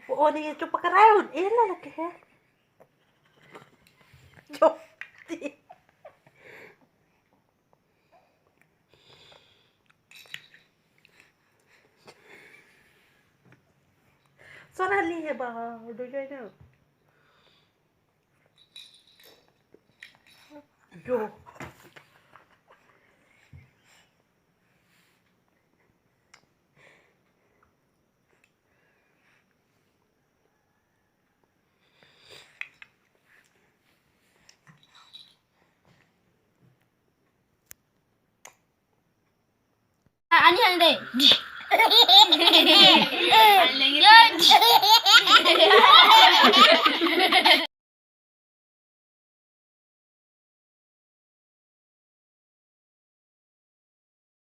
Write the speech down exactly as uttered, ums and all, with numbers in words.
O, ne chupakarai un-e la lake he. Chok ti. Sora li he ba, do jai na. Jo. Ani hang de.